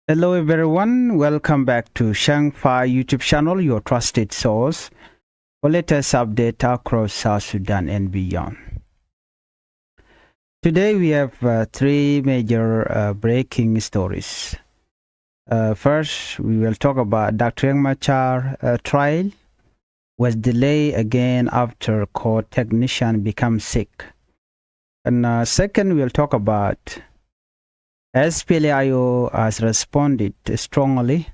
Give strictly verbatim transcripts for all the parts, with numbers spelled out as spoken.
Hello everyone, welcome back to Shang Fai YouTube channel, your trusted source for latest update across South Sudan and beyond. Today we have uh, three major uh, breaking stories. Uh, first, we will talk about Doctor Riek Machar uh, trial was delayed again after court technician become sick. And uh, second, we'll talk about S P L A I O has responded strongly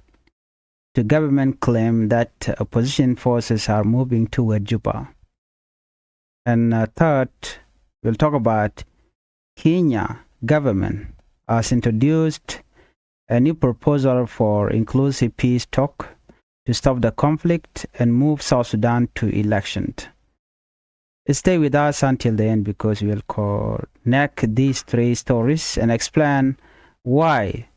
to government claim that opposition forces are moving toward Juba. And uh, third, we'll talk about Kenya government has introduced a new proposal for inclusive peace talk to stop the conflict and move South Sudan to election. Stay with us until the end because we'll connect these three stories and explain why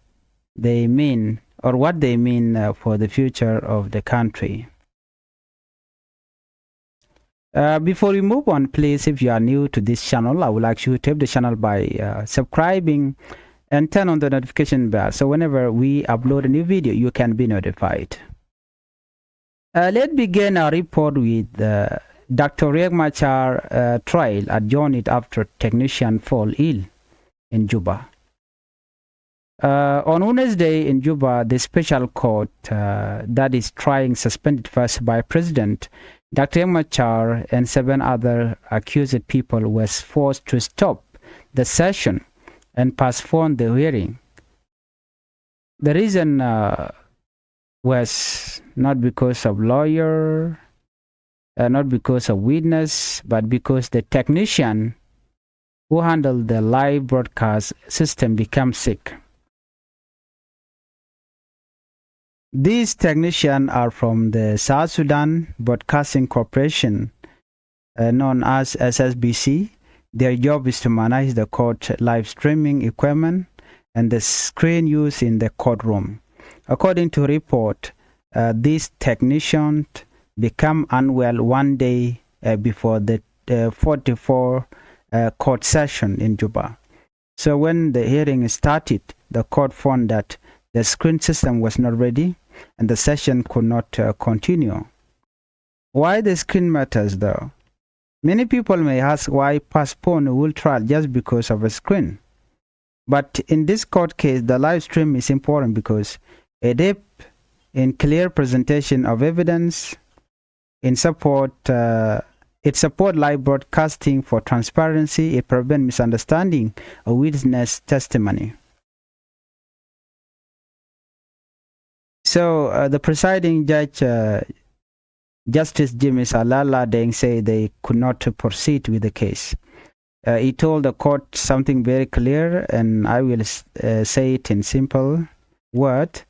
they mean or what they mean uh, for the future of the country. Uh, before we move on, please, if you are new to this channel, I would like you to help the channel by uh, subscribing and turn on the notification bell. So whenever we upload a new video, you can be notified. Uh, let's begin our report with uh, Doctor Riek Machar uh, trial adjourned after technician fall ill in Juba. Uh, on Wednesday in Juba, the special court uh, that is trying suspended first by President Doctor Riek Machar and seven other accused people was forced to stop the session and postpone the hearing. The reason uh, was not because of lawyer, uh, not because of witness, but because the technician who handled the live broadcast system became sick. These technicians are from the South Sudan Broadcasting Corporation, uh, known as S S B C. Their job is to manage the court live streaming equipment and the screen used in the courtroom. According to report, uh, these technicians become unwell one day uh, before the uh, forty-four uh, court session in Juba. So when the hearing started, the court found that the screen system was not ready and the session could not uh, continue. Why the screen matters, though? Many people may ask why postpone a whole trial just because of a screen. But in this court case, the live stream is important because it helps in clear presentation of evidence, in support, uh, it support live broadcasting for transparency, it prevent misunderstanding of witness testimony. So uh, the presiding judge, uh, Justice James Alala Deng, say they could not proceed with the case. Uh, he told the court something very clear, and I will uh, say it in simple word.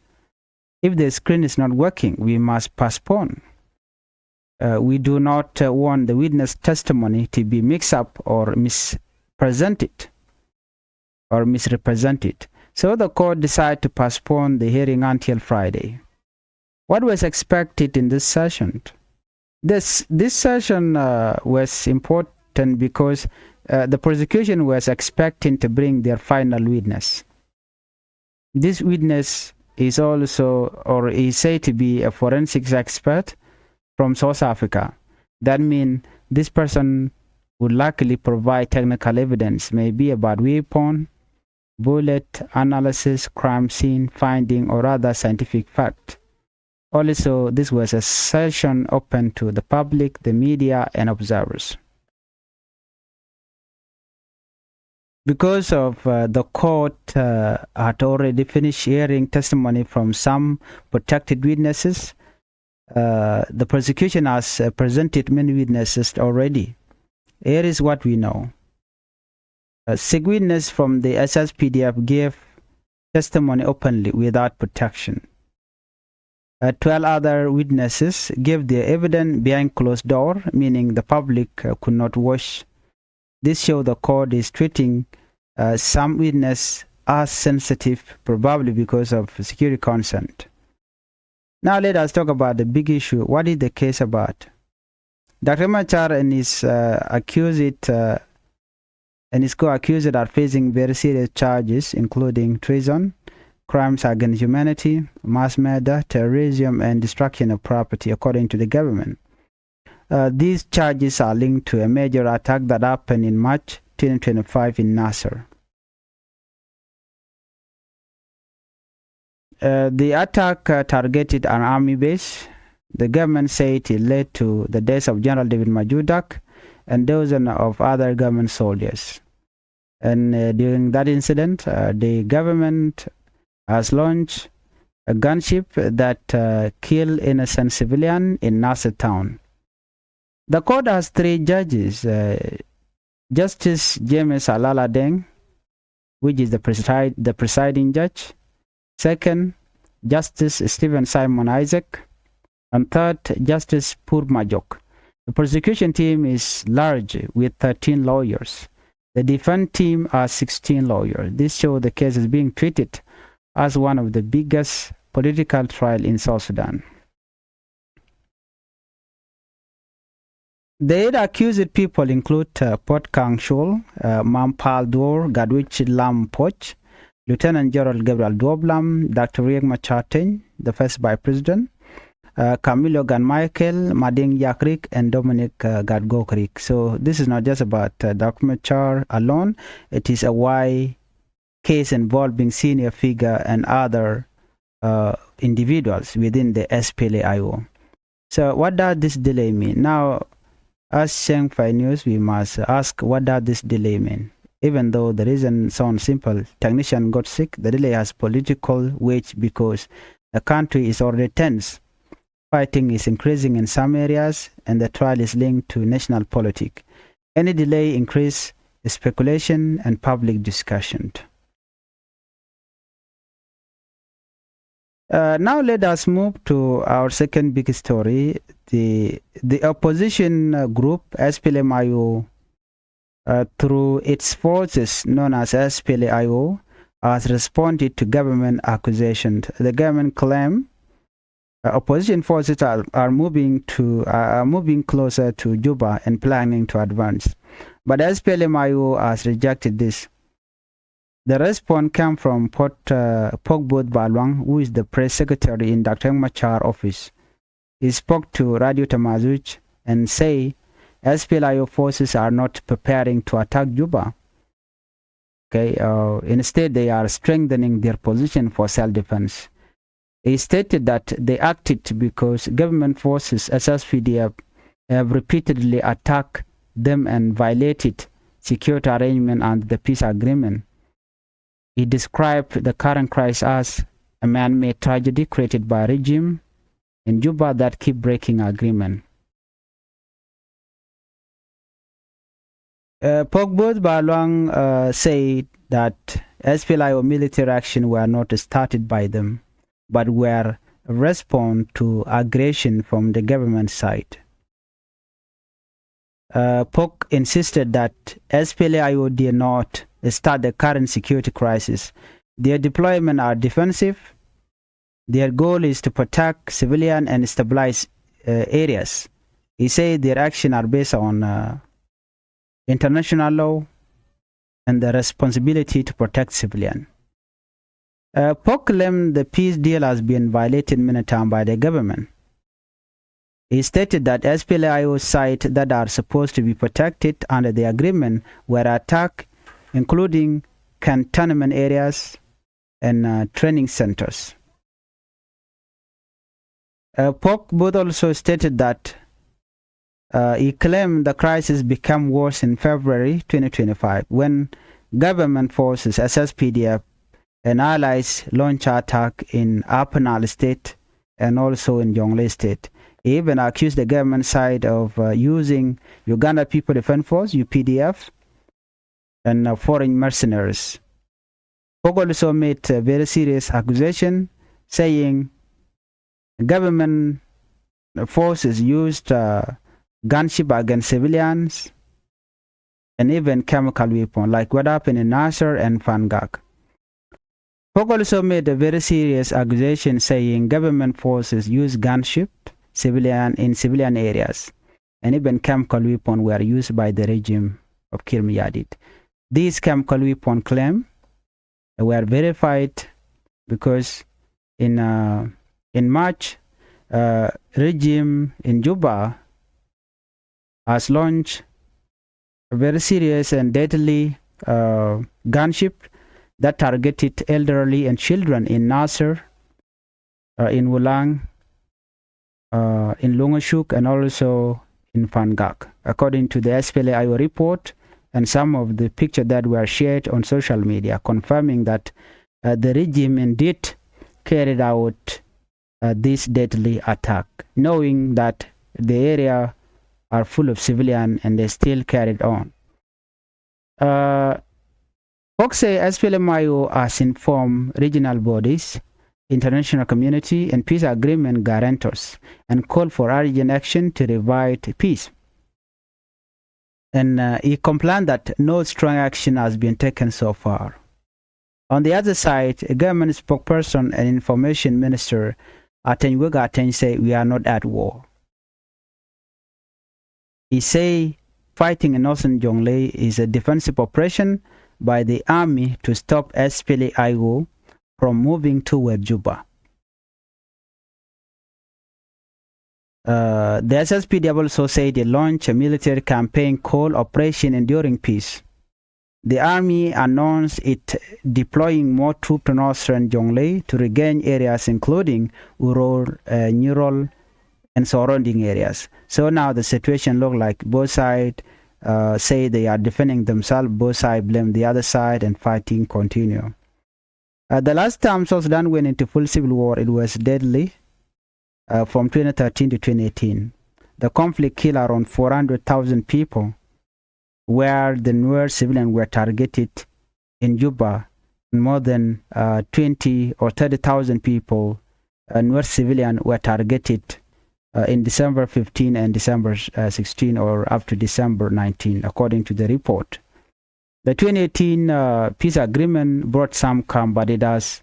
If the screen is not working, we must postpone. Uh, we do not uh, want the witness testimony to be mixed up or mispresented or misrepresented. So the court decided to postpone the hearing until Friday. What was expected in this session? This, this session uh, was important because uh, the prosecution was expecting to bring their final witness. This witness is also, or is said to be, a forensics expert from South Africa. That means this person would likely provide technical evidence, maybe about weapon, bullet analysis, crime scene finding, or other scientific fact. Also, this was a session open to the public, the media, and observers. Because of uh, the court uh, had already finished hearing testimony from some protected witnesses, uh, the prosecution has uh, presented many witnesses already. Here is what we know. A sick witness from the S S P D F gave testimony openly without protection. Uh, twelve other witnesses gave their evidence behind closed door, meaning the public uh, could not watch. This shows the court is treating uh, some witness as sensitive, probably because of security concern. Now let us talk about the big issue. What is the case about? Doctor Machar and his uh, accused uh, and his co-accused are facing very serious charges, including treason, crimes against humanity, mass murder, terrorism, and destruction of property, according to the government. Uh, these charges are linked to a major attack that happened in March twenty twenty-five in Nasir. Uh, the attack, uh, targeted an army base. The government said it led to the death of General David Majur Dak and dozens of other government soldiers. And, uh, during that incident, uh, the government has launched a gunship that, uh, killed innocent civilian in Nasir town. The court has three judges, uh, Justice James Alala Deng, which is the preside-, the presiding judge. Second, Justice Stephen Simon Isaac. And third, Justice Pur Majok. The prosecution team is large with thirteen lawyers. The defense team are sixteen lawyers. This shows the case is being treated as one of the biggest political trial in South Sudan. The eight accused people include, uh, Puot Kang Chol, uh, Mam Pal Duor, Gatwech Lam Puoch, Lieutenant General Gabriel Duop Lam, Doctor Riek Machar Teny, the first vice president, uh, Camilo Gatmai Kel, Mading Yak Riek, and Dominic, uh, Gatgok Riek. So this is not just about, uh, Doctor Machar alone. It is a wide case involving senior figure and other, uh, individuals within the S P L A I O. So what does this delay mean? Now, as Sheng Fai News, we must ask, what does this delay mean? Even though the reason sounds simple, technician got sick, the delay has political weight because the country is already tense. Fighting is increasing in some areas, and the trial is linked to national politics. Any delay increase speculation and public discussion. Uh, now let us move to our second big story. The, the opposition, uh, group S P L M I O, uh, through its forces known as S P L A I O, has responded to government accusations. The government claim, uh, opposition forces are, are moving to, uh, are moving closer to Juba and planning to advance. But S P L M I O has rejected this. The response came from Puot, uh, Puok Both Ba Luang, who is the press secretary in Doctor Riek Machar office. He spoke to Radio Tamazuj and say S P L A I O forces are not preparing to attack Juba. Okay, uh, instead they are strengthening their position for self-defense. He stated that they acted because government forces, S S P D F, have repeatedly attacked them and violated security arrangement and the peace agreement. He described the current crisis as a man-made tragedy created by a regime in Juba that keep breaking agreement. Uh, Puok Both Ba Luang, uh, said that S P L A I O military action were not started by them, but were a response to aggression from the government side. Uh, Puok insisted that S P L A I O did not start the current security crisis. Their deployment are defensive. Their goal is to protect civilian and stabilize, uh, areas. He said their action are based on, uh, international law and the responsibility to protect civilian. Uh, Puok claimed the peace deal has been violated many times by the government. He stated that S P L A I O sites that are supposed to be protected under the agreement were attacked, including cantonment areas and, uh, training centers. Uh, Puok Both also stated that, uh, he claimed the crisis became worse in February twenty twenty-five when government forces, S S P D F, and allies launched attack in Upper Nile State and also in Jonglei State. He even accused the government side of, uh, using Uganda People Defense Force, U P D F, and, uh, foreign mercenaries. Puok also made a very serious accusation, saying government forces used, uh, gunship against civilians and even chemical weapon, like what happened in Nasir and Fangak. Puok also made a very serious accusation, saying government forces used gunship civilian in civilian areas, and even chemical weapon were used by the regime of Kiir Mayardit. These chemical weapon claim were verified because in, uh, in March, uh, regime in Juba has launched a very serious and deadly, uh, gunship that targeted elderly and children in Nasir, uh, in Wulang, uh, in Lungashuk, and also in Fangak, according to the S P L A I O report and some of the pictures that were shared on social media, confirming that, uh, the regime indeed carried out, uh, this deadly attack, knowing that the area are full of civilian and they still carried on. Uh, Fox say S P L M I O has informed regional bodies, international community, and peace agreement guarantors, and call for urgent action to revive peace. And, uh, he complained that no strong action has been taken so far. On the other side, a government spokesperson and information minister Ateny Wek Ateny say we are not at war. He say fighting in northern Jonglei is a defensive operation by the army to stop S P L A I O from moving toward Juba. Uh, the S S P D F also said it launched a military campaign called Operation Enduring Peace. The army announced it deploying more troops to northern Jonglei to regain areas including Uror, uh, Nyirol, and surrounding areas. So now the situation look like both sides, uh, say they are defending themselves, both sides blame the other side, and fighting continue. Uh, the last time South Sudan went into full civil war, it was deadly, uh, from twenty thirteen to twenty eighteen. The conflict killed around four hundred thousand people, where the Nuer civilians were targeted in Juba, and more than, uh, twenty or thirty thousand people, uh, Nuer civilians were targeted, uh, in December fifteen and December, uh, sixteen, or up to December nineteen, according to the report. The twenty eighteen, uh, peace agreement brought some calm, but it has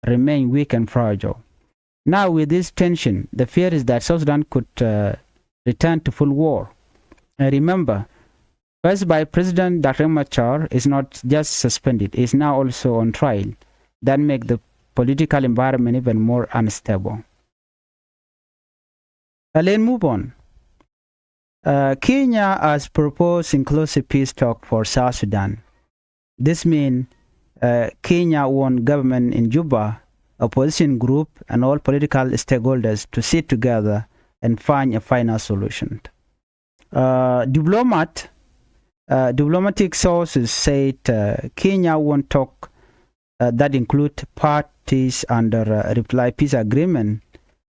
remained weak and fragile. Now, with this tension, the fear is that South Sudan could, uh, return to full war. And remember, First Vice President Doctor Riek Machar is not just suspended, he is now also on trial. That make the political environment even more unstable. Uh, let's move on. Uh, Kenya has proposed inclusive peace talk for South Sudan. This means, uh, Kenya want government in Juba, opposition group, and all political stakeholders to sit together and find a final solution. Uh, diplomat, uh, diplomatic sources said, uh, Kenya want talk, uh, that include parties under, uh, Reply Peace Agreement,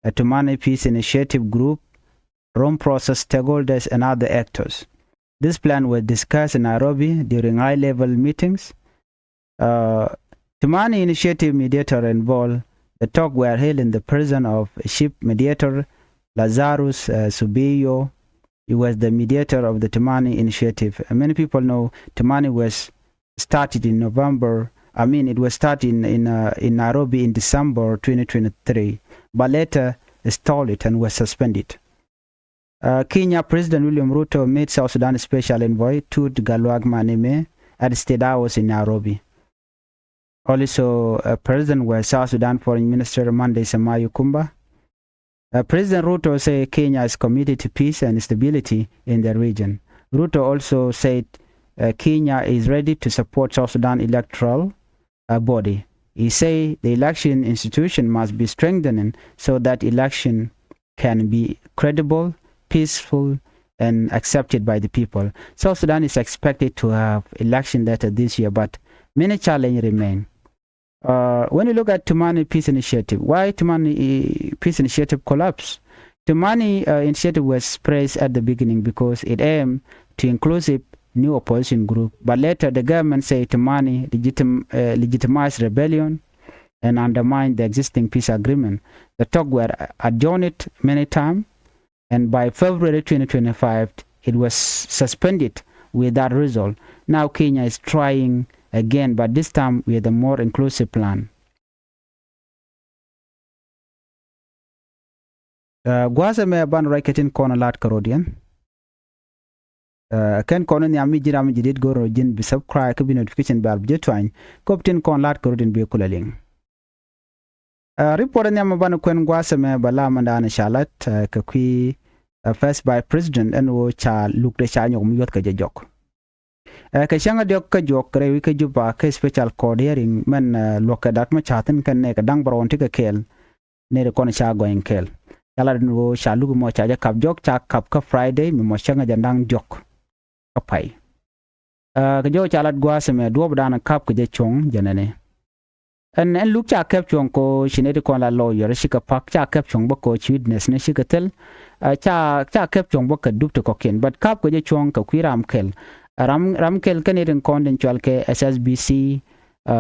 uh, Tumani Peace Initiative Group, Rome Process stakeholders, and other actors. This plan was discussed in Nairobi during high-level meetings. Uh, Tumani Initiative mediator involved. The talk were held in the presence of Chief Mediator Lazarus, uh, Subiyo. He was the mediator of the Tumani Initiative. And many people know Tumani was started in November. I mean, it was started in, in, uh, in Nairobi in December twenty twenty-three, but later stalled it and was suspended. Uh, Kenya President William Ruto met South Sudan Special Envoy Tut Gatluak Maneme at State House in Nairobi. Also, uh, present were South Sudan Foreign Minister Monday Semayu Kumba. Uh, President Ruto said Kenya is committed to peace and stability in the region. Ruto also said, uh, Kenya is ready to support South Sudan electoral, uh, body. He said the election institution must be strengthened so that election can be credible, peaceful, and accepted by the people. South Sudan is expected to have election later this year, but many challenges remain. Uh, when you look at Tumani Peace Initiative, why Tumani, uh, Peace Initiative collapse? Tumani, uh, Initiative was praised at the beginning because it aimed to inclusive new opposition group, but later the government said Tumani legitim-, uh, legitimized rebellion and undermined the existing peace agreement. The talk were adjourned many times, and by February twenty twenty-five, it was suspended with that result. Now Kenya is trying again, but this time with a more inclusive plan. Uh, gua̱a̱th ɛmɛ banɛ ruac kɛ tin kɔn lat kärɔ̱diɛn. Uh, kɛn kɔn in nhiam mi ji̱n ram mi ji̱ dit go̱r rɔ ji̱n bi subscribe kä bi notification bell bi jɛ tuany. Kop tin kɔn lat kärɔ̱diɛn bi kulɛ liŋ. Ɛ, report nhiam mi banɛ kuɛn gua̱a̱th ɛmɛ bɛ la mɛn da̱a̱n ca lat, ɛ, kɛ kui̱, ɛ, first vice president ɛn ɣöö ca lukdɛ ca nyɔk mi yuɔth kɛ jɛ jɔk. Ɛ, kɛ cäŋ a diɔk kä juɔk rɛy wi̱c kä Juba kä special court hearing mɛn, ɛ, luɔk kɛ Dak Macar thi̱n kɛn nɛy kɛ da̱ŋ bärɔw ti kɛ kɛɛl. Nɛy ti kɔn ca gɔny kɛɛl. Ca lat ɛn ɣöö ca luk mɔ ca jɛ kap jɔk, ca kap kä Friday mi mɔ cäŋ a jɛ da̱ŋ diɔk kä pay. Ɛ, kɛ jɔw ca lat gua̱a̱th ɛmɛ duɔ̱ɔ̱p dan kap kɛ jɛ cuɔ̱ŋ jɛnɛni. Ɛn, ɛn luk ca kɛp cuɔ̱ŋ ko ci nɛy ti kɔn la lawyer cikɛ pak, ca kɛp cuɔ̱ŋ bä ko ci witness ni cikɛ thil. Ɛ, ca, ca kɛp cuɔ̱ŋ bä kɛ dup ti kɔ̱kiɛn. But kap kɛ jɛ cuɔ̱ŋ kɛ kui̱ ram kɛl. Ram, ram kɛl kä nɛy tin kɔn tin cual kɛ S S B C, ɛ,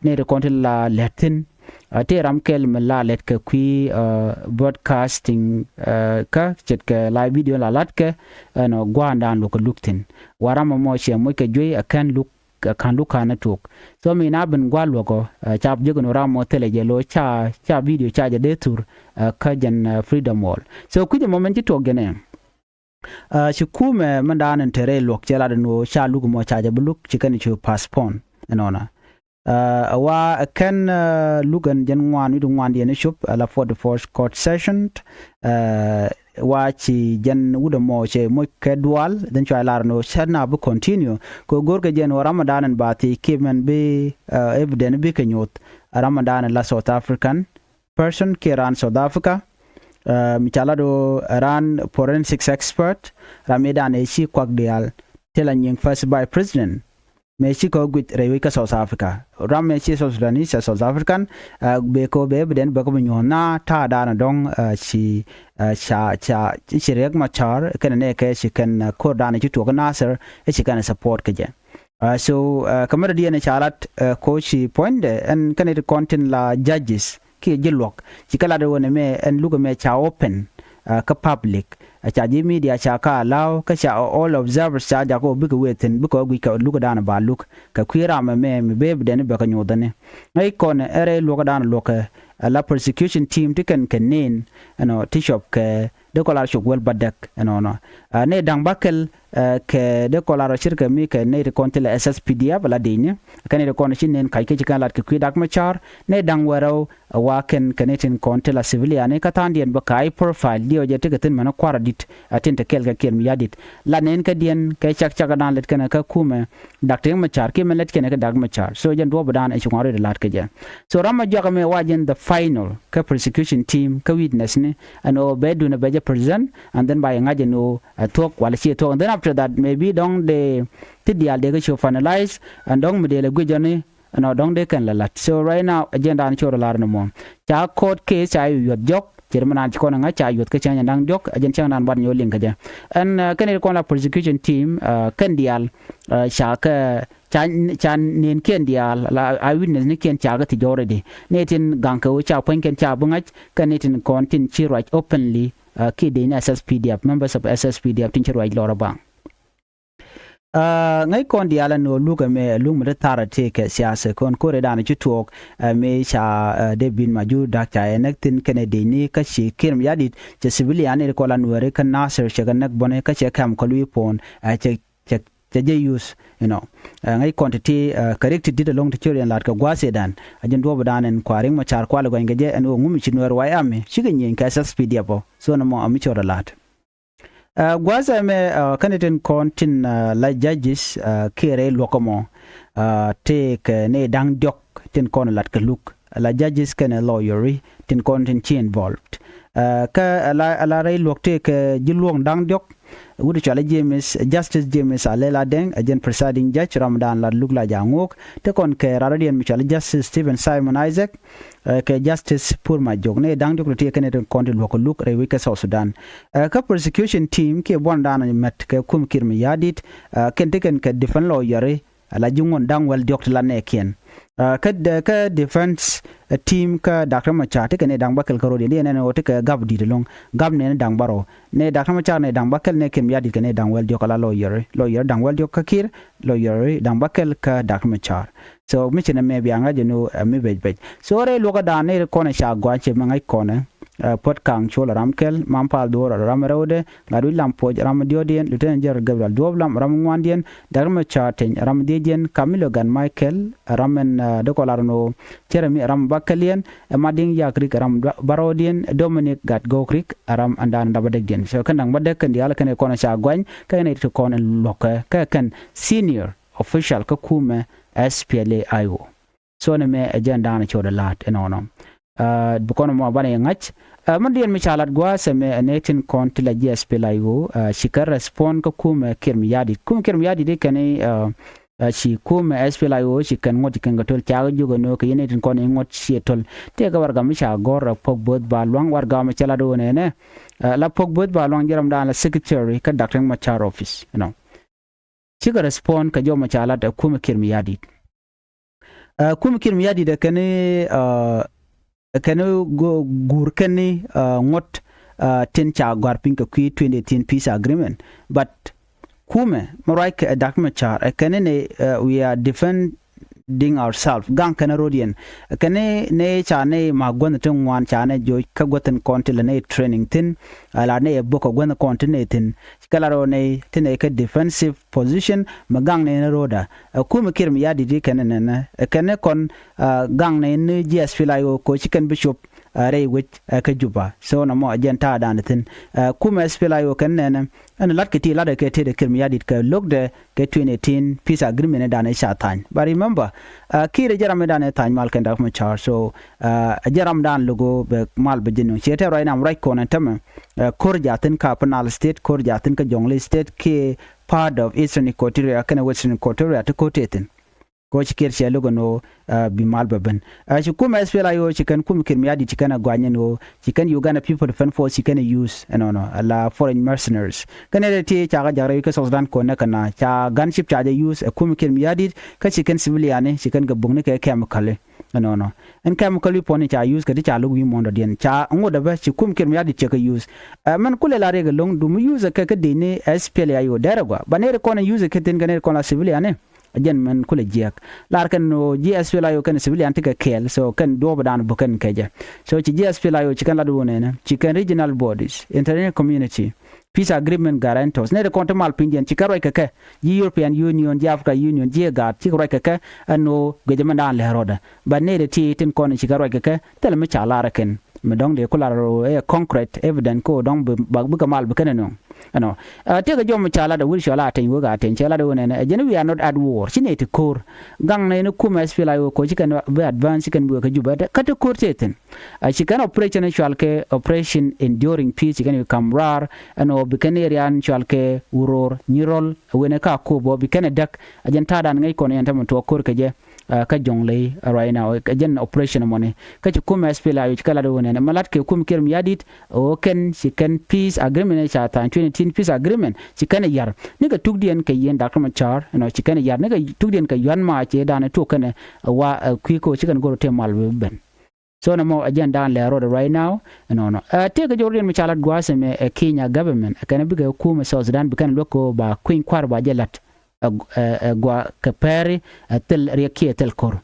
nɛy ti kɔn tin la lɛt thi̱n. Ɛ, tëë ram kɛl mi la lɛt kɛ kui̱, ɛ, broadcasting, ɛ, kä ce̱tkɛ la video la latkɛ, ɛnɔ gua̱a̱ndan luɔk kɛ luk thi̱n. Wa ram ɛmɔ ciɛ moc kɛ juey ɛ kɛn luk, ɛ kän luk kän ɛ tuɔk. So mi na ben gua̱a̱r luɔk ɔ, ɛ, ca jek ɛn ram mɔ thilɛ jɛ lo̱ ca, ca video ca jɛ dee thur, ɛ, kä jɛn, ɛ, Freedom Wall. So kui̱c ɛmɔ min ci tuɔk jɛn ɛ. Ɛ, ci kumɛ mɛn da̱a̱n in te rɛy luɔk cɛ lat ɛn ɣöö ca luk mɔ ca jɛ bi luk ci kɛn cu postpone ɛnɔnɔ. Ɛ, wa kɛn, ɛ, luk ɛn jɛn ŋuan wi̱cdɛ ŋuan diɛn i̱ cop, ɛ, la forty-fourth court session. Ɛ, wa ci jɛn wut ɛmɔ cɛ moc kɛ dual, then cua lar ni ɣöö cɛ na bi continue. Kɛ go̱r kɛ jɛn ɣöö ram mɛn da̱a̱n in ba thiec kiɛ mɛn bi, ɛ, evidence bi kɛ nyoth. Ram mɛn da̱a̱n in la South African person kiɛ raan South Africa. Ɛ, mi ca lat ɣöö raan forensics expert, ram mi da̱a̱n ɛ ci kuak diaal. Ti la nyiŋ first vice president. Mëë ci kɛ guic rɛy wec kä South Africa. Ram mëë ci South Sudanese, ɛ South African, ɛ, bɛ kɛ bɛ evidence bɛ kɛ bi nyuɔ̱th na ta̱a̱ da̱a̱n dɔ̱ŋ, ɛ, ci, ɛ, ca, ca, ci Riek Machar, kɛn nɛ kɛ ci kɛn, ɛ, ko̱r da̱a̱n ci tuɔk Nasir, ɛ ci kɛn support kɛ jɛ. Ɛ, so, ɛ, kɛ mɛrɛ diɛn ca lat, ɛ, ko ci puɔ̱nydɛ, ɛn kɛn it kɔn tin la judges, kiɛ ji̱ luɔk. Ci kɛ lat ɣöö nɛmɛ ɛn luk ɛmɛ ca open, ɛ, kä public. Ɛ, ca ji̱ media ca ka allow, kä ca all observers ca jakä ɣöö bikɛ wee thi̱n, bikɛ ɣä guic kɛ luk ɛ da̱a̱n ba luk. Kɛ kui̱ ram ɛmɛ mi bee bi dɛn bɛ kɛ nyoth ɛni. Ŋäc kɔn ɛ rɛy luɔk ɛ da̱a̱n luɔk kɛ, ɛ, la prosecution team ti kɛn kɛ neen, ɛnɔ, ti cɔp kɛ dee kɔ lar cok wäl bädäk ɛnɔnɔ. Ɛ, nɛy da̱ŋ bäkɛl, ɛ, kɛ dee kɔ lar ɔ cirkɛ mi kɛ nɛy ti kɔn thilɛ S S P D F la di̱cni. Kɛ nɛy ti kɔn ci neen kac kä ci kɛn lat kɛ kui̱ Dak Macar. Nɛy da̱ŋ wärɛw, ɛ, wa kɛn kɛ nɛy tin kɔn thilɛ civilian ni kä tha̱a̱ŋdiɛn bä ka high profile diɛw jɛ tekɛ thi̱n mɛn kua̱r a di̱t, ɛ, tin te kɛɛl kɛ kiɛn mi ya̱ di̱t. La nɛn kä diɛn kɛ cak cak dan lät kɛn kä kumɛ Dak Riek Macar kiɛ mɛn lät kɛn kä Dak Macar. So jɛn duɔ̱ɔ̱p dan ɛ ci ŋuan rɔ̱dɛ la̱t kɛ jɛ. So ram ma jɔak ɛmɛ wa jɛn the final kä prosecution team kä witness ni ɛn ɣöö bɛ duundɛ bɛ jɛ present and then ba yɛ ŋa̱c ɛn ɣöö ɛ thuɔ̱k walɛ ciɛ thuɔ̱k. And then after that maybe dɔ̱ŋ dee ti diaal dee kä ci finalize and dɔ̱ŋ mi dee lɛ guic jɔni ɛn ɣöö dɔ̱ŋ dee kɛn lɛ la̱t. So right now ɛ jɛn dan ci rɔ lar ni mɔ ca court case ca yuɔth jɔk. Cɛ ri mi naan ci kɔn ɛ ŋa̱c ca yuɔth kä cäŋ da̱ŋ diɔ̱k ɛ jɛn cäŋ dan bat nyɔk liŋ kä jɛ. Ɛn, ɛ, kɛn it kɔn la prosecution team, ɛ, kɛn diaal, ɛ, ca kɛ ca, ca nɛn kiɛn diaal la a witness ni kiɛn ca kɛ thiec already. Nɛy tin gaŋ kɛ ɣöö ca puɔ̱ny kɛn ca bi ŋa̱c kɛn nɛy tin kɔn tin ci ruac openly, ɛ, kiɛ dec ni S S P D F, members of S S P D F tin ci ruac lɔr a baŋ. Ɛ, ŋäc kɔn diaal ɛn ɣöö luk ɛmɛ ɛ luk mi ti thar ɛ tëëkɛ siasa kɔn ko̱r ëëdan ci tuɔɔk, ɛ, mëë ca, ɛ, Debit Majur Dak ca ɛ näk thi̱n kɛnɛ dec ni kä ci Kiir Mayardit cɛ civilian ëë kɔn la Nuɛɛri kä Nasir cɛ kɛ näk bɔni kä cɛ kɛm kä lui̱i̱ puɔ̱n, ɛ, cɛ, cɛ, cɛ jɛ use, you know. Ɛ, ŋäc kɔn ti̱ti̱, ɛ, kɛ rik ti di̱t ɛlɔ̱ŋ ti ci riɛn la̱t kɛ gua̱a̱th ëëdan. Ɛ jɛn duɔ̱ɔ̱pdan ɛn kua Riek Machar kua lɛ gɔny kɛ jɛ ɛn ɣöö ŋumi ci Nuɛɛri wa ami cikɛ nyieny kɛ S S P D F ɔ. So nɔmɔ ami ci rɔ la̱t. Ɛ, gua̱a̱th ɛmɛ, ɛ, kɛnɛ tin kɔn tin, ɛ, la judges, ɛ, kiɛ rɛy luɔk ɛmɔ, ɛ, tëëkɛ nɛy da̱ŋ diɔ̱k tin kɔn lat kɛ luk. La judges kɛnɛ lawyer tin kɔn tin ci involved. Ɛ, kä ɛ la, ɛ la rɛy luɔk tëëkɛ ji̱ luɔ̱ŋ da̱ŋ diɔ̱k. Wut cɔalɛ James, Justice James Alel Adeng, ɛ jɛn presiding judge, ramdan lat luk la ja̱ ŋo̱o̱k. Te kɔn kɛ raradiɛn mi cɔalɛ Justice Stephen Simon Isaac, ɛ, kɛ Justice Pur Majok. Nɛy da̱ŋ diɔ̱k ti ti kɛnɛ tin kɔn ti luɔk kɛ luk rɛy wec kä South Sudan. Ɛ, kä prosecution team kiɛ buɔ̱ndan mɛt kɛ kum Kiir Mayardit, ɛ, kɛn ti kɛn kɛ defense lawyer, ɛ, la ji̱ ŋuɔ̱n da̱ŋ wäl diɔ̱k ti la nɛɛkiɛn. Ɛ, kä de-, kä defense, ɛ, team kä Dak Riek Machar ti kɛ nɛy da̱ŋ bäkɛl kä ro̱diɛn. Ti ɛn ɛn ɣöö ti kɛ gap di̱t ɛlɔ̱ŋ. Gap nɛn da̱ŋ bärɔw. Nɛy Dak Riek Machar nɛy da̱ŋ bäkɛl, nɛy Kiir Mayardit kɛ nɛy da̱ŋ wäl diɔ̱k, ala lawyer, lawyer da̱ŋ wäl diɔ̱k kä Kiir, lawyer da̱ŋ bäkɛl kä Dak Riek Machar. So mi ci nɛmɛ bia ŋa̱c ɛn ɣöö, ɛ, mi bec bec. So rɛy luɔkädan nɛy kɔnɛ ca gɔaa cɛ mi ŋa̱c kɔnɛ. Ɛ, Puɔt Kaŋ Col ram kɛl, Mam Pal Dhuɔr ram rɛwdɛ, Latwic Lam Puɔc ram diɔ̱ɔ̱kdiɛn, Lieutenant General Gabriel Duɔp Lam ram ŋuandiɛn, Doctor Machar Teny ram dhiecdiɛn, Camilo Gat Michael ram ɛn, ɛ, dee kɔ lar ɛn ɣöö Jeremy ram bakɛliɛn, ɛ, Madiŋ Yak Rik ram bärɔwdiɛn, Dominic Gat Gok Rik ram ɛn da̱a̱n dapä däkdiɛn. So kɛn da̱ŋ bädäk kɛn diaal kɛn kɔn ca guany kɛ nɛy ti kɔn in luɔ̱kɛ kɛ kɛn senior official kä kumɛ S P L A I O. So ni mɛ ɛ jɛn da̱a̱n cot ɛ la̱a̱t ɛnɔnɔ. Ɛ, bi kɔn mɔ banɛ yɛ ŋa̱c. Ɛ, min diɛn mi ca lat gua̱a̱th ɛmɛ ɛ nɛy tin kɔn ti la ji̱ S P L A I O, ɛ, cikɛ respond kä kumɛ Kiir Mayardit. Kumɛ Kiir Mayardit i̱ kɛn i̱, ɛ, ɛ, ci kumɛ S P L A I O ci kɛn ŋuɔ̱t ci kɛn kɛ to̱l cakɛ jiök ɛn ɣöö kɛ yɛn nɛy tin kɔn i̱ ŋuɔ̱t ciɛ to̱l. Tëëkɛ warɛgak mi ca gɔ̱r ɛ Puɔ̱k Bo̱o̱th Baluaŋ, warɛgak mi cɛ lat ɣöö nɛnɛ, ɛ, la Puɔ̱k Bo̱o̱th Baluaŋ ji̱ ram da̱a̱n la secretary kä Doctor Machar office, you know. Cikɛ respond kɛ jɔmɔ ca lat ɛ kumɛ Kiir Mayardit. Ɛ, kumɛ Kiir Mayardit ɛ kɛn i̱, ɛ, ɛ kɛn i̱ gu-, guur kɛn i̱, ɛ, ŋuɔ̱t, ɛ, tin ca gɔ̱a̱r piny kɛ kui̱ twenty eighteen peace agreement. But kumɛ mi ruac kɛ Doctor Machar ɛ kɛn i̱ nɛ, ɛ, we are defending ourselves. Gaŋ kɛn i̱ ro̱diɛn. Ɛ kɛn i̱ nɛ ca nɛ ma guänh ti ŋuan ca nɛ joc kä guäth tin kɔn ti la nɛ training thi̱n. Ɛ la nɛ bok kɛ guänh kɔn ti nɛ thi̱n. Kɛ la rɔ nɛy ti nɛy kä defensive position mi gaŋ nɛy ni ro̱da. Ɛ kumɛ Kiir Mayardit i̱ kɛn nɛnɛ ɛ kɛn ni kɔn, ɛ, gaŋ nɛy ni ji̱ S P L A I O koci kɛn bi cop, ɛ, rɛy wec, ɛ, kä Juba. So nɔmɔ ɛ jɛn ta̱a̱ da̱a̱n thi̱n. Ɛ kumɛ S P L A I O kɛn nɛnɛ ɛn la̱t kɛ ti la̱t ɛ kɛ tëëdɛ Kiir Mayardit kɛ lo̱kdɛ kɛ twenty eighteen peace agreement da̱a̱n i̱ ca tha̱a̱ny. But remember, ɛ, Kiir ɛ jɛ ram i̱ da̱a̱n i̱ tha̱a̱ny mal kɛn Doctor Machar. So, ɛ, ɛ jɛ ram da̱a̱n lo̱k ɣöö bɛ mal bɛ ji̱n nuŋ ciɛ tɛr ruac nam ruac kɔn ɛn tämɛ. Ɛ, ko̱r jaathin kä Upper Nile State, ko̱r jaathin kä Jonglei State kiɛ part of Eastern Equatoria kɛnɛ Western Equatoria ti ko̱r tëë thi̱n. Ko̱ ci Kiir cɛ lo̱k ɛn ɣöö, ɛ, bi mal bɛ ben. Ɛ, ci kumɛ S P L A I O ci kɛn kumɛ Kiir Mayardit ci kɛn ɛ guany ɛn ɣöö ci kɛn Uganda People Defense Force ci kɛn ɛ use ɛnɔnɔ ala foreign mercenaries. Kɛn ɛ ti ca kɛ ja̱k rɛy kä South Sudan kɔn nɛ kɛn na ca gunship ca jɛ use ɛ kumɛ Kiir Mayardit kä ci kɛn civilian ni ci kɛn kɛ bukni kɛ chemical. Ɛnɔnɔ ɛn chemical weapon ca use kɛ ti ca lo̱k wi̱i̱ muɔ̱ɔ̱n dɔ̱diɛn ca ŋot däbä ci kumɛ Kiir Mayardit cɛ kɛ use. Ɛ, mɛn kulɛ la riɛk ɛlɔ̱ŋ dum use kɛ kä dini S P L A I O dɛrɛ gua ba nɛɛri kɔn use kɛ thin kɛ nɛɛri kɔn la civilian ni. Ɛ jɛn mɛn kulɛ jiɛk lar kɛn ɣöö ji̱ S P L A I O kɛn civilian ti kɛ kɛɛl. So kɛn duɔ̱ɔ̱p dan buk kɛn kɛ jɛ. So ci ji̱ S P L A I O ci kɛn lat wun ɛnɛ ci kɛn regional bodies, international community, peace agreement guarantors, nɛɛri kɔn ti mal pinydiɛn ci kɛn ruac kɛ kɛ ji̱ European Union, ji̱ Africa Union, ji̱ IGAD cikɛ ruac kɛ kɛ. Ɛn ɣöö guic ɛmɛn da̱a̱n lɛ̱r rɔɔdɛ. But nɛy dee ti tin kɔn ci kɛ ruac kɛ kɛ thilɛ mi ca lar ɛ kɛn mi dɔ̱ŋ dee ku lar ɛ concrete evidence kä ɣöö dɔ̱ŋ bi, bi, bikɛ mal bi kɛn ɛ nöŋ. Ɛnɔ, ɛ, tëëkɛ jɔm mi ca lat ɛ wi̱r cɔal a teny wek a teny cɛ lat ɛ ɣöö nɛnɛ ɛ jɛn we are not at war, ci nɛy ti ko̱r. Gaŋ nɛy ni kumɛ S P L A I O ko̱ ci kɛn bi advance ci kɛn bi wek kä Juba kä ti ko̱r tëë thi̱n. Ɛ, ci kɛn operation cɔal kɛ operation enduring peace ci kɛn bi ka̱m raar. Ɛn ɣöö bi kɛn area cɔal kɛ Uror, Nyirol, ɛ wen ɛ ka Akobo bi kɛn ɛ däk. Ɛ jɛn ta̱a̱dan ŋäc kɔn yɛn tämɛ tuɔɔk ko̱r kɛ jɛ, ɛ, kä Jonglei, ɛ, right now ɛ jɛn operation mɔni. Kä ci kumɛ S P L A I O ci kɛ lat ɣöö nɛnɛ mɛ lat kɛ kumɛ Kiir Mayardit ɣöö kɛn ci kɛn peace agreement ɛ ca tha̱a̱ny twenty eighteen peace agreement ci kɛn ɛ yar. Nikɛ tukdiɛn kɛ yɛn Doctor Machar, you know, ci kɛn ɛ yar nikɛ tukdiɛn kɛ yuan ma cɛ dan ɛ tuk kɛn ɛ wa, ɛ, kui̱ kä ɣöö ci kɛn go̱r ɛ tëë mal bi ben. So nɔmɔ ɛ jɛn da̱a̱n lɛr rɔɔdɛ right now. Ɛnɔnɔ, ɛ, tëëkɛ jɔwdiɛn mi ca lat gua̱a̱th ɛmɛ ɛ Kenya government ɛ kɛn bikɛ kumɛ South Sudan bi kɛn luäk kɛ ɣöö ba kui̱ny kua̱r ba jɛ la̱t. Ɛ, ɛ, ɛ gua kɛ pɛri, ɛ, thil riɛk kiɛ thil ko̱r.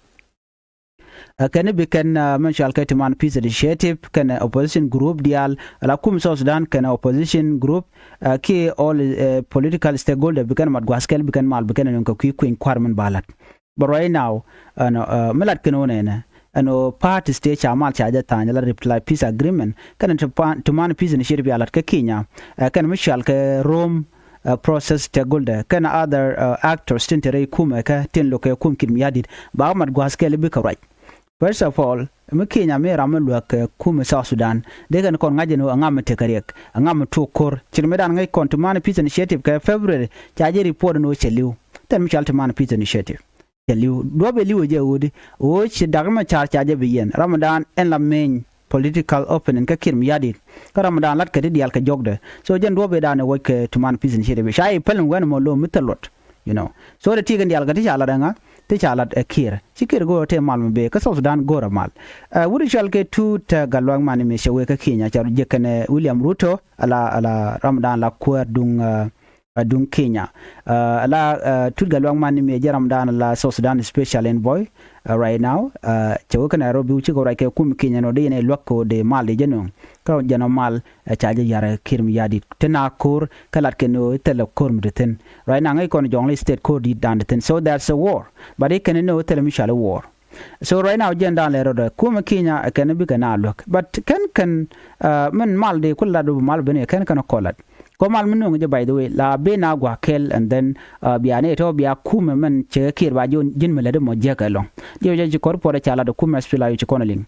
Ɛ, kɛn bi kɛn, ɛ, mɛn cɔal kɛ ti man peace initiative kɛn, ɛ, opposition group diaal ala kum South Sudan kɛn, ɛ, opposition group, ɛ, kiɛ all, ɛ, political stakeholder bi kɛn mat gua̱a̱th kɛl bi kɛn mal bi kɛn ɛ nöŋ kɛ kui̱ kui̱ny kua̱r min ba la̱t. But right now, ɛnɔ, ɛ, mi lat kɛn wä nɛnɛ ɛn ɣöö parties tëë ca mal ca jɛ tha̱a̱ny la reply peace agreement kɛn ti man peace initiative ya lat kä Kenya, ɛ, kɛn mi cɔal kɛ Rome, ɛ, process tɛ goldɛ kɛn other, ɛ, actors tin te rɛy kumɛ kɛ tin lo̱kɛ kum Kiir Mayardit ba mat gua̱a̱th kɛl bikɛ ruac. First of all, mi Kenya mi ram mi luäk kɛ kumɛ South Sudan dee kɛn kɔn ŋa̱c ɛn ɣöö ɛŋa mi tekɛ riɛk, ɛŋa mi tuɔɔk ko̱r. Cir mi dan ŋäc kɔn ti man peace initiative kɛ February ca jɛ report ɛn ɣöö cɛ li̱w. Thil mi cɔal ti man peace initiative cɛ li̱w. Duɔ̱p ɛ li̱w ɛ jɛ ɣöödi ɣöö ci Doctor Machar ca jɛ bi yɛn Ramadan ɛn la meny political opening kä Kiir Mayardit. Kä Ramadan lat kɛ ti diaal kɛ jɔkdɛ. So jɛn duɔ̱p ëëdan ɛ wuɔc kɛ ti man peace initiative ca i̱ päl in wɛn ɛmɔ lo̱o̱m mi thil luɔt. You know, so dee ti kɛn diaal kɛ ti ca lat ɛŋa, ti ca lat ɛ Kiir. Ci Kiir go̱o̱r ɛ tëë mal mi bëë kä South Sudan go̱o̱r ɛ mal. Ɛ, wut cɔal kɛ Tut, ɛ, Gatluak Mani mi cɛ wee kä Kenya ca jɛ kɛn, ɛ, William Ruto ala, ala Ramadan la kuäär duŋ, ɛ, ɛ, duŋ Kenya. Ɛ, ala, ɛ, Tut Gatluak Mani mi jɛ Ramadan ala South Sudan special envoy. Right now cɛ wä kä Nairobi wä cikɛ ruac kɛ kum Kenya nɔ di yɛn ɛ luäk kɛ wä dee mal di jɛ nöŋ kä jɛn ɔ mal. Ca jɛ yar Kiir Mayardit ti na ko̱r kä lat kɛ ni ɣöö thilɛ ko̱r mi ti thi̱n. Right now ŋäc kɔn Jonglei State ko̱r di̱t dan ti thi̱n, so there's a war, but i̱ kɛn ni ɣöö thilɛ mi cɔal i̱ war. So right now jɛn dan lɛ rɔdɔ kum Kenya ɛ kɛn bikɛ na luäk, but kɛn kɛn min mal di kulɛ lat wä bi mal ben ɛ kɛn kɛn kɔlat. Kɔ mal mi nuŋ jɛ, by the way, la ben a gua̱a̱k kɛl, and then bia ni tɔ bia kumɛ mɛn cɛ kɛ Kiir ba ji̱n mi lät mɔ jiäk ɛlɔ̱ŋ. Jiɛ wä jɛ ci kɔr puɔt ɛ ca lat ɛ kumɛ S P L A U ci kɔn ɛ liŋ.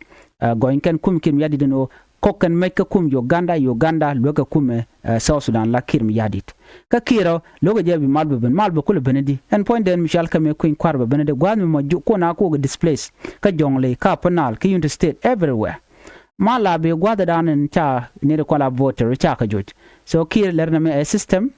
Gɔny kɛn kum Kiir Mayardit ɛn ɣöö kɔk kɛn mec kä kum Uganda, Uganda luäk kɛ kumɛ South Sudan la Kiir Mayardit. Kä Kiir ɔ lo̱kɛ jɛ bi mal bɛ ben, mal bɛ kulɛ ben di ɛn puɔ̱ny dɛn mi cɔal kɛ mɛ kui̱ny kua̱r bɛ ben di gua̱a̱th mi mɔ kuɔn a kuɔk displace kä Jonglei, kä Upper Nile, kä Unity State, everywhere. Mal a bi gua̱thdan in ca nir kual a voter ca kɛ joc. So Kiir lɛr nɛ mi ɛ system,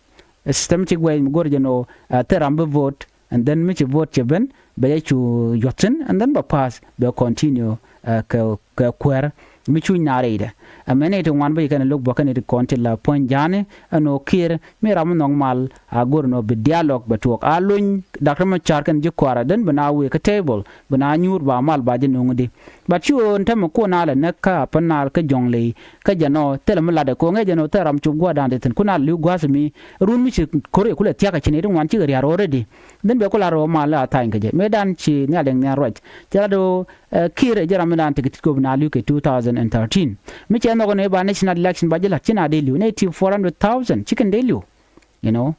ɛ system ci guɛc mi go̱r jɛ nɔ thil ram bi vote, and then mi ci vote cɛ ben bɛ jɛ cu yuɔth thi̱n, and then bɛ pass bɛ continue kɛ kuɛɛr mi cuc na rɛydɛ. Ɛmɛ ni ti ŋuan bä ci kɛn lo̱k bä kɛn ti kɔn ti la puɔ̱ny ja̱a̱ni ɛn ɣöö Kiir mi ram mi nhɔk mal a go̱r nɔ bi dialogue bɛ tuɔɔk a lony Doctor Machar kɛn ji̱ kua̱r a den bi na wëë kä table bi na nyuur ba mal ba jɛ nuŋ di. But ci ɣöö ɛn tämɛ kuɔn a lɛ näk kä Upper Nile kä Jonglei kä jɛn ɔ thilɛ mi latdɛ kɛ ɣöö ŋäc jɛn ɔ thilɛ ram cop gua̱a̱thdan ti thi̱n kun a li̱w gua̱a̱th mi ruun mi ci ko̱r ɛ kulɛ thia̱k ɛ ci nɛy ti ŋuan cikɛ ria̱r already. Then bɛ ku lar ɣöö mal a tha̱a̱ny kɛ jɛ mëëdan ci nhial dɛŋ nhial ruac. Ci lat ɣöö Kiir ɛ jɛ ram mi dan tekɛ ti̱t kop na li̱w kɛ two thousand and thirteen. Mi cɛ nhɔk ni ba national election ba jɛ la̱t ci na dee li̱w nɛy ti four hundred thousand ci kɛn dee li̱w. You know,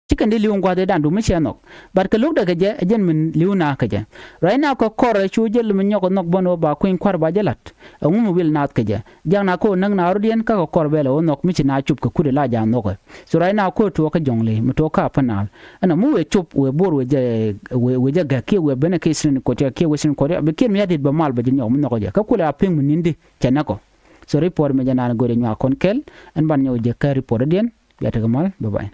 ci kɛn dee li̱w in gua̱th ëëdan du mi cɛ nhɔk. But kɛ lo̱kdɛ kɛ jɛ ɛ jɛn min li̱w na kɛ jɛ. Right now kɛ kɔr ɛ cu jɛ mi nyɔk ɛ nhɔk bä ni ɣöö ba kui̱ny kua̱r ba jɛ la̱t. Ɛŋu mi wil naath kɛ jɛ? Jiak na kä ɣöö näk na rɔ̱diɛn kä kɛ kɔr bɛl ɛ ɣöö nhɔk mi ci na cop kɛ kut ɛ la ja̱ nhɔk ɛ. So right now kä tuɔɔk kä Jonglei mi tuɔɔk kä Upper Nile. Ɛn ɛ mi wëë cop wëë bo̱r wëë jɛ, wëë jɛ gäk kiɛ wëë ben ɛ kɛ Eastern Equatoria kiɛ Western Equatoria bi Kiir Mayardit bɛ mal bɛ jɛ nyɔk mi nhɔk ɛ jɛ kä kulɛ a pi̱ŋ mi ni̱n di cɛ näk ɔ. So report mi jɛ naan go̱rɛ nyuak kɔn kɛl ɛn ban nyɔk jɛ kä report rɔ̱diɛn. Bia tekɛ mal, bye bye.